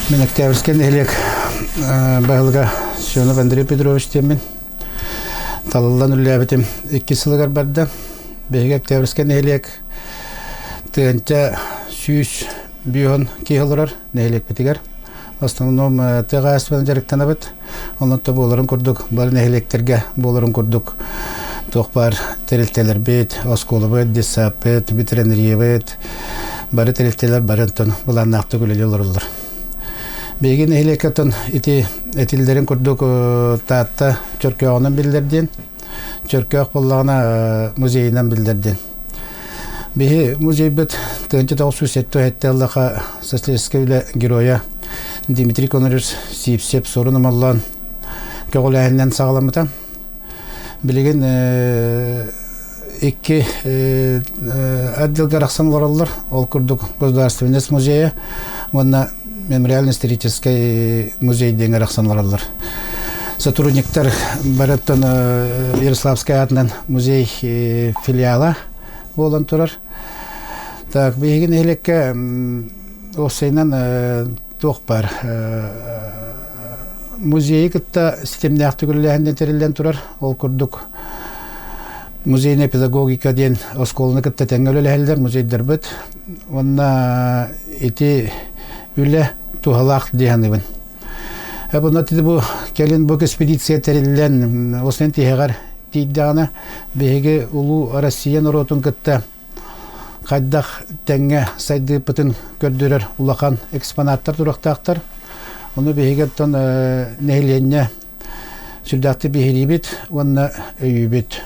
Мин Октябрьскай нэһилиэк баһылыга Семенов Андрей Петрович диэммин. Талыллан үлэлээбитим иккис сылыгар барда. Биһиги Октябрьскай нэһилиэк 1150 киһи олорор нэһилиэкпитигэр. В основном тыа хаһаайыстыбанан дьарыктанабыт. Онон то буоларын курдук, бары нэһилиэктэргэ буоларын курдук туох баар тэрилтэлэрбит, оскуолабыт, детсадпыт, ветеринарийабыт, бары тэрилтэлэр бары онтон былааннаахтык үлэлии олороллор. Биһиги нэһилиэккэ оттон ити этиллэрин курдук Таатта Чөркөөҕүнэн биллэр диэн, Чөркөөх буоллаҕына музейынан биллэр диэн. Биһи музейбыт 1977 ыллаха социалистическай үлэ геройа Дмитрий Конорович Сивцев сорун омоллоон көҕүлээһининэн саҕаламмыта. Билигин икки отделга арахсан олороллор. Ол курдук Государственность музейа уонна мемориально-историческай музей диэн арахсан олороллор. Сотрудниктар барыттан Ярославскай аатынан музей филиала буолан турар. Так, биһиги нэһилиэккэ уопсайынан туох баар музейы кытта ситимнээхтик үлэлээһиннэн тэриллэн турар. Ол курдук музейная педагогика диэн оскуоланы кытта тэҥҥэ үлэлэһэллэр музейдарбыт. Уонна ити үлэ туһалаах дии саныыбын. Бұны бу кэлин бу экспедиция тэриллэн осен тиһэҕэр тиийдэҕинэ биһиги улуу Россия норуотун кытта хайдах тэҥҥэ сайдыыппытын көрдөрөр улахан экспонаттар туруохтаахтар. Ону биһиги оттон нэһилиэнньэ сүрдээхтик биһириибит уонна өйүүбүт.